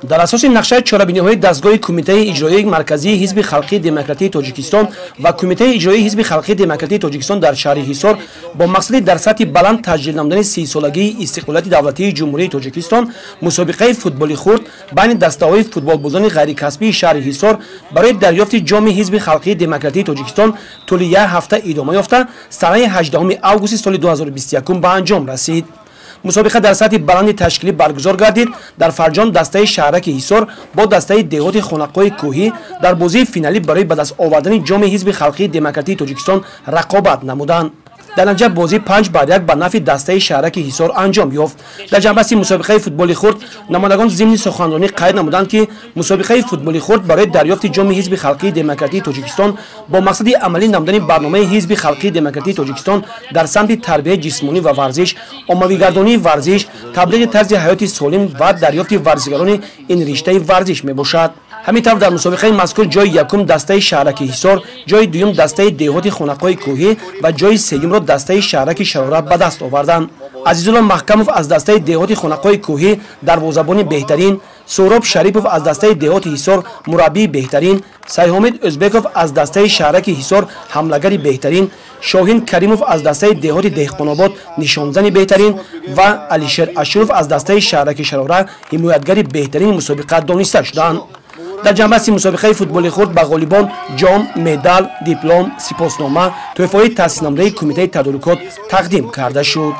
Дар асоси нақшаи чорабиниҳои дастгоҳи Кумитаи иҷроии марказии Ҳизби халқии демократии Тоҷикистон ва Кумитаи иҷроии Ҳизби халқии демократии Тоҷикистон дар шаҳри Ҳисор бо мақсади дар сатҳи баланд таҷлил намудани 30-солагии истиқлолияти давлатии Ҷумҳурии Тоҷикистон мусобиқаи футболи хурд байни дастаҳои футболбозони ғайрикасбии шаҳри Ҳисор барои дарёфти ҷоми Ҳизби халқии демократии Тоҷикистон тӯли як ҳафта идома ёфта, санаи 18 августи соли 2021 ба анҷом расид. Мусобиқа дар сатҳи баланди ташкилӣ баргузор гардид. Дар фарҷом дастаи шаҳраки Ҳисор бо дастаи деҳоти Хонақоҳи кӯҳӣ дар бозии финалӣ барои ба даст овардани ҷоми Ҳизби халқии демократии Тоҷикистон рақобат намуданд. Дар натиҷа бозӣ 5-1 ба нафъи дастаи шаҳраки Ҳисор анҷом ёфт. Дар ҷанбасти мусобиқаи футболи хурд намояндагон зимни суханронӣ қайд намуданд, ки мусобиқаи футболи хурд барои дарёфти ҷоми Ҳизби халқии демократии Тоҷикистон бо мақсади амалӣ намудани барномаи Ҳизби халқии демократии Тоҷикистон дар самти тарбияи ҷисмонӣ ва варзиш, оммавигардонии варзиш, таблиғи тарзи ҳаёти солим ва дарёфти варзишгарони ин риштаи варзиш мебошад. Ҳамин тавр, дар мусобиқаи мазкур ҷои якум дастаи шаҳраки Ҳисор, ҷои дуюм дастаи деҳоти Хонақоҳи кӯҳӣ ва ҷои сеюмро дастаи шаҳраки Шарора ба даст оварданд. Азизулло Маҳкамов аз дастаи деҳоти Хонақоҳи кӯҳӣ дарвозабони беҳтарин, Суҳроб Шарипов аз дастаи деҳоти Ҳисор мураббии беҳтарин, Сайҳомид Ӯзбеков аз дастаи шаҳраки Ҳисор ҳамлагари беҳтарин, Шоҳин Каримов аз дастаи деҳоти Деҳқонобод нишонзани беҳтарин ва Алишер Ашуров аз дастаи шаҳраки Шарора ҳимоятгари беҳтарини мусобиқа дониста шуданд. Дар ҷанбасти мусобиқаи футболи хурд ба ғолибон ҷом, медал, диплом, сипоснома, тӯҳфаҳои таъсиснамудаи кумитаи тадорукот тақдим карда шуд.